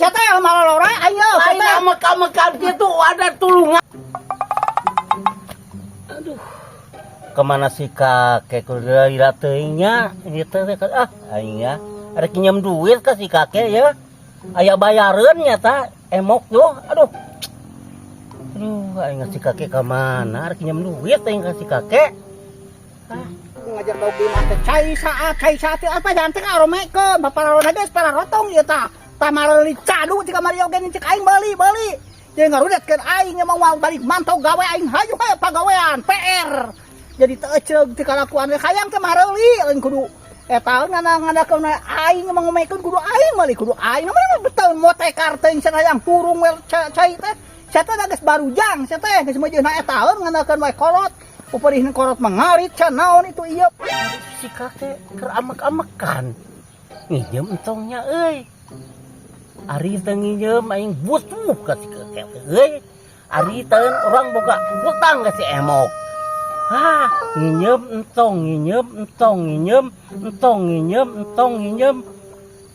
sia teh malalora aing sia Lain teh. Amek-amekan gitu ada tulungan. Aduh. Kemana si kakek kudu lila teuing nya ieu teh, ah aing ya. Ada pinjam duit ka si kakek ya. Aya bayareun nya ta emok tuh. Aduh. Aduh, aing si kakek ka mana? Ada pinjam duit aing ka si kakek. Ngajar dog di mah teh cai saat apa jangan teh aromekeun paparalon geus pararotong ieu tah. Tah mareli cadu cik kamari oge cek aing bali bali. Jeung ngarudetkeun aing emang mau balik mantau gawe aing hayu hayu pagawean PR. Jadi teu eceug ti kalakuan we hayang teh mareli lain kudu eta ngana ngadakeun aing emang ngomekeun kudu aing meuli kudu aing mah betul motekar teh cenah hayang turung we cai teh. Sia teh geus barujang sia teh geus meujeuhna eta ngandalkeun wae kolot. Upeurin kolot mengarit can naon itu iya. Si kakek keur amek-amekan. Nginjem entongnya euy. Ari teh nginjem aing butuh ka si kakek teh euy. Ari teh urang boga hutang ka si Emok. Ah, nginjem entong, nginjem entong, nginjem entong, nginjem entong, nginjem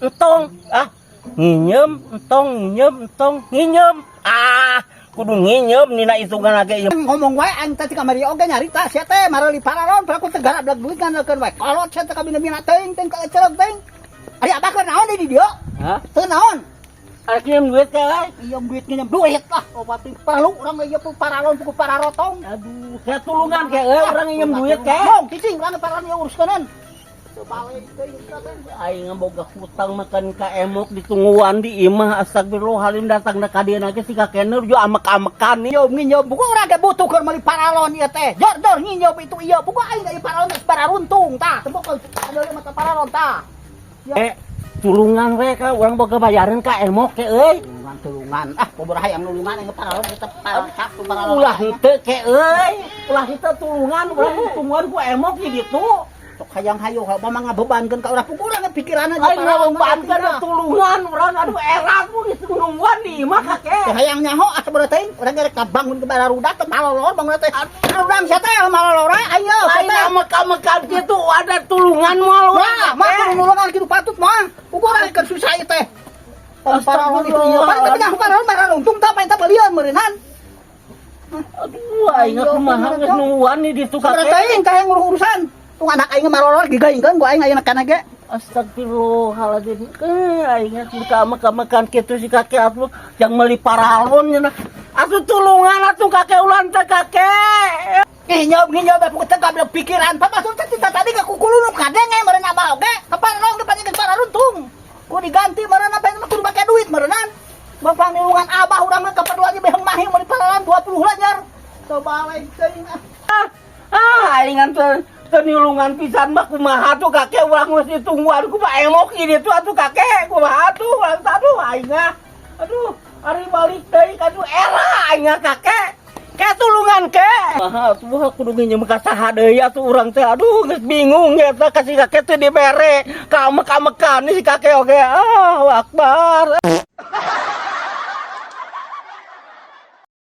entong. Ah, nginjem entong, nginjem entong, nginjem. Ah, kudu nginjem nina hitungan lagi ieu. Ngomong wae aing teh kamari oge nyarita sia teh mareli paralon aku teh garablag duit ngandalkeun wae kolot sia teh kabina-bina teuing teuing ka eceleg teuing. Ari abah keur naon di dieu? Hah? Teu naon? Ada nginjem duit ka euy? Iya duit nginjem duit lah obat perlu urang ieu paralon puku pararotong. Aduh, kayak tulungan kayak euy urang nginjem duit kayak. Mong cicing urang paralon ieu uruskeun. Teu balik teuing teh. Aing boga hutang makan ka Emok ditungguan di imah, astagfirullahaladzim, datang ka dieu ge si kakek nu jo amek-amekan nih. Nginjem nginjem buku urang ge butuh keur meuli paralon ieu teh. Jor jor nginjem itu ieu buku aing ieu paralon geus bararuntung tah. Tembok ada mata paralon tah. Eh, tulungan we ka urang boga bayaran ka Emok ke euy. Tulungan tulungan ah pobor hayang nulungan aing paralon kita paralon satu paralon. Ulah henteu ke euy. Ulah henteu tulungan urang ditungguan ku Emok di ditu. Sok hayang hayo mah ngabebankeun ka urang puku urang pikiranna Aing ngabebankeun tulungan urang, aduh, era ku geus nungguan di imah kakek. Teh hayang nyaho asa bener teuing urang rek bangun ke bararudak teh malolor bangun teh. Urang sia teh malolor aing sia Lain teh. Amek-amekan kitu ada tulungan moal urang. Wah, mah kudu nulungan kitu patut mah. Puku urang keur susah ieu teh. Paralon itu ieu paling tapi nyaho paralon bararuntung tah paling tah belian meureunhan. Aduh, aing kumaha geus nungguan di ditu Sabar kakek. Teuing teh yang urusan. Tung anak aing malolor gigaingkeun ku aing ayeuna kana ge. Astagfirullahaladzim. Eh, aing geus amek-amekan kitu si kakek atuh jang meuli paralon nya. Atuh tulungan atuh kakek, ulah teh kakek. Nginjob nginjob aku teh gablek pikiran. Papa tuh teh tadi ke kukulunu kadenge meureun abah oge. Kapan rong depan geus bararuntung. Ku diganti meureun apa mah kudu make duit meureunnan. Bang nulungan abah urang mah kaperluan beheng mahi meuli paralon 20 lanjar. Coba we teuing ah. Ah, aing teh teu nulungan pisan mah kumaha tuh kakek, urang geus ditungguan ku Pak Emok di ditu atuh kakek kumaha tuh urang, aduh, aing ah. Aduh, ari balik deui ka era aing ah, kakek. Ke tulungan ke. Maha atuh kudu nginjem ka saha deui atuh urang teh, aduh, geus bingung eta ka si kakek teh dibere ka amek-amekan si kakek oge. Ah, akbar.